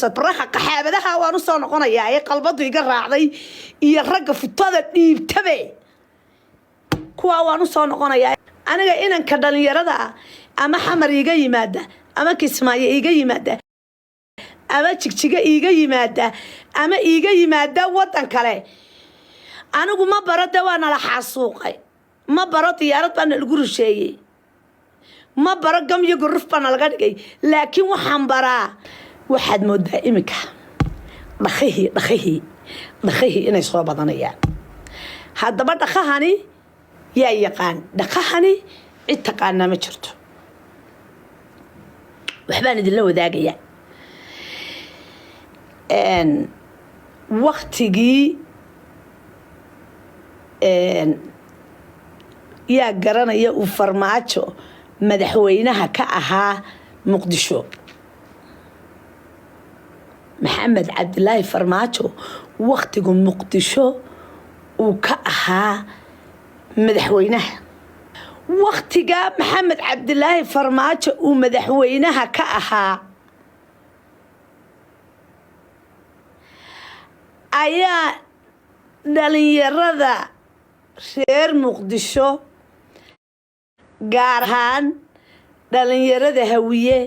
Sabraha qaxaabadaha waan usoo noqonayaa ee qalbadu iga raacday iyo ragga futada dhiibtabe, kuwaa waan usoo noqonayaa. Aniga inanka dhalinyarada ah, ama Xamar iiga yimaada, ama Kismaayo iiga yimaada, ama Jigjiga iiga yimaada, ama iiga yimaada wadan kale, anigu ma baro de waa nala xaasuuqay, ma baro diyaarad baa nalagu rusheeyey, ma baro gam iyo guruf baa nalaga dhigay, laakiin waxaan baraa. Waxaad moodaa iminka dhakihii dhakihii dhakihii inay soo badanayaan. Haddaba dhakahani yaa yaqaan? Dhakahani cid taqaanaa ma jirto. Waxbaan idinla wadaagayaa. Waktigii yaa garanaya uu Farmaajo madaxweynaha ka ahaa Muqdisho? Maxamed Cabdilaahi Farmaajo waktigu Muqdisho uu ka ahaa madaxweynaha, waktigaa Maxamed Cabdilaahi Farmaajo uu madaxweynaha ka ahaa ayaa dhalinyarada reer Muqdisho, gaar ahaan dhalinyarada Hawiye,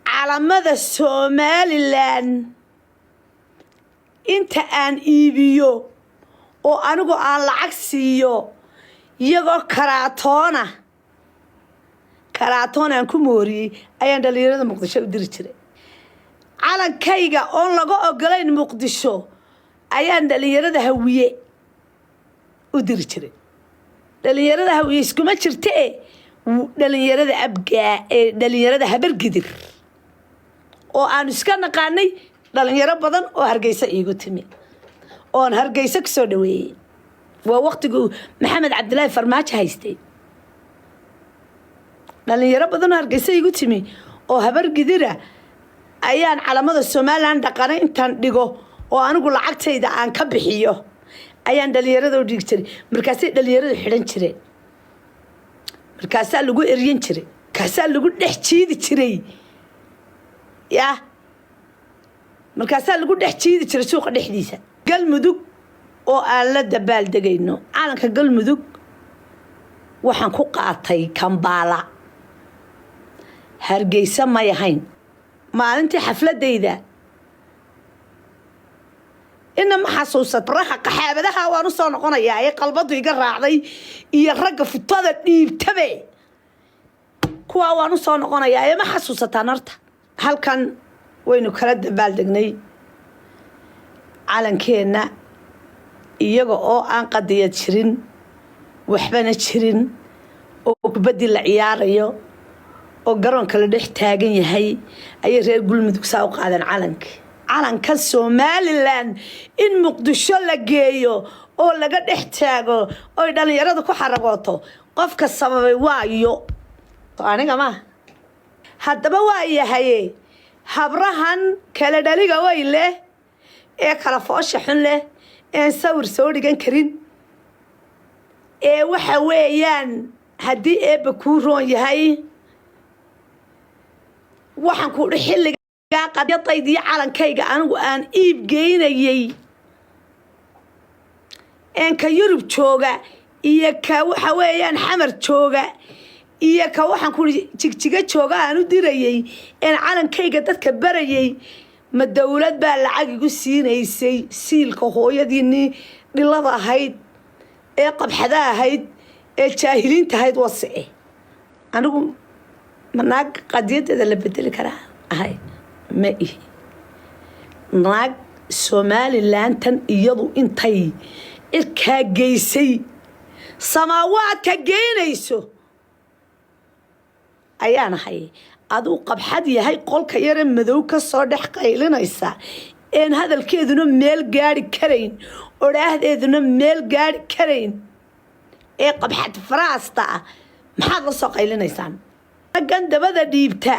calamada Somalilan inta aan iibiyo oo anigu aan lacag siiyo, iyagoo karaatoona karaatoon aan ku mooriyey, ayaan dhalinyarada Muqdisho u diri jiray. Calankayga oon laga ogolayn Muqdisho ayaan dhalinyarada Hawiye u diri jiray. Dhalinyarada Hawiye iskuma jirte, dhalinyarada Abgaa ee dhalinyarada Habargidir oo aanu iska naqaanay, dhalinyaro badan oo Hargeysa iigu timi oon Hargeysa kusoo dhaweeyey, waa waktiguu Maxamed Cabdilaahi Farmaajo haystay. Dhalinyaro badan oo Hargeysa iigu timi oo Habargidira ayaan calamada Somalilan dhaqanay intaan dhigo oo anigu lacagtayda aan ka bixiyo ayaan dhalinyarada u dhigi jiray. Markaasay dhalinyaradu xidhan jireen, markaasaa lagu eryan jiray, markaasaa lagu dhex jiidi jiray, ya markaasaa lagu dhex jiidi jiray suuqa dhexdiisa. Galmudug oo aan la dabaal degayno calanka Galmudug waxaan ku qaatay Kambaala, Hargeysa may ahayn. Maalintii xafladayda ina ma xasuusat? Raha qaxaabadaha waan usoo noqonayaa ee qalbadu iga raacday iyo ragga futada dhiibtabe, kuwaa waan usoo noqonayaa ee ma xasuusataan horta? Halkan waynu kala dabaaldegnay calankeenna iyaga oo aan qadiyad jirin, waxbana jirin, oo kubaddii la ciyaarayo oo garoonka la dhex taagan yahay ayay reer Galmudug saa u qaadeen calankii, calanka Somalilan in Muqdisho la geeyo oo laga dhex taago oy dhalinyarada ku xaragooto. Qofka sababay waayo aniga maaha. Haddaba waa yahaye, habrahan kala dhaliga way leh ee kala foosha xun leh een sawir soo dhigan karin ee waxa weeyaan haddii Eebba kuu roon yahay, waxaan ku dhi xilligaa qadyadayda iyo calankayga anigu aan iib geynayey een ka Yurub jooga iyo ka waxa weeyaan Xamar jooga iyo ka waxaan ku Jigjiga jooga aan u dirayey een calankayga dadka barayey, ma dowlad baa lacag igu siinaysay? Siilka hooyadiinii dhilada ahayd ee qabxada ahayd ee jaahiliinta ahayd wase. Anigu ma naag qadiyadeeda la bedeli karaa ahay? Ma ihi naag Somalilantan iyadu intay cirkaa geysay samaawaadka geynayso ayaan ahay. Aduu qabxad yahay qolka yare madow ka soo dhex qaylinaysa een hadalkeeduna meel gaari karayn, odhaahdeeduna meel gaari karayn ee qabxad faraasta ah, maxaad la soo qaylinaysaan? Raggan dabada dhiibta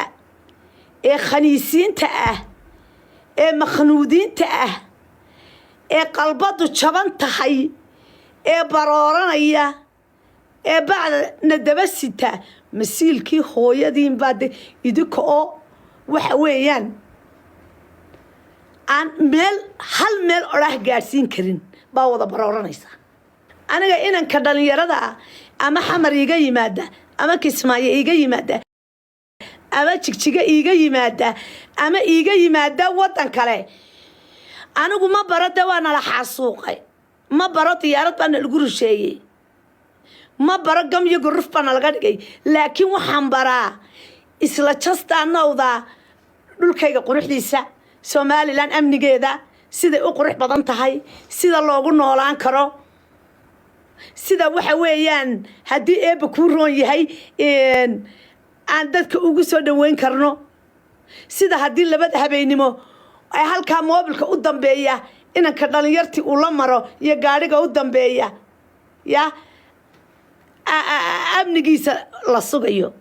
ee khaniisiinta ah ee makhnuudiinta ah ee qalbadu jaban tahay ee barooranaya ee bacdana daba sita, masiilkii hooyadiinbaa de idinka oo Waxa weeyaan aan meel hal meel odhaah gaadhsiin karin baa wada barooranaysa. Aniga inanka dhalinyarada ah, ama Xamar iiga yimaada, ama Kismaayo iiga yimaada, ama Jigjiga iiga yimaada, ama iiga yimaada waddan kale, anigu ma baro de waa nala xaasuuqay, ma baro diyaarad baa nalagu rusheeyey, ma baro gam iyo guruf baa nalaga dhigay. Laakiin waxaan baraa isla jastaa nowda dhulkayga quruxdiisa, Somaliland amnigeeda, siday u qurux badan tahay, sida loogu noolaan karo, sida waxa weeyaan haddii Eebba kuu roon yahay aan dadka ugu soo dhaweyn karno, sida haddii labada habeennimo ay halkaa moobilka u dambeeya inanka dhalinyartii uu la maro iyo gaadhiga u dambeeya ya amnigiisa la sugayo.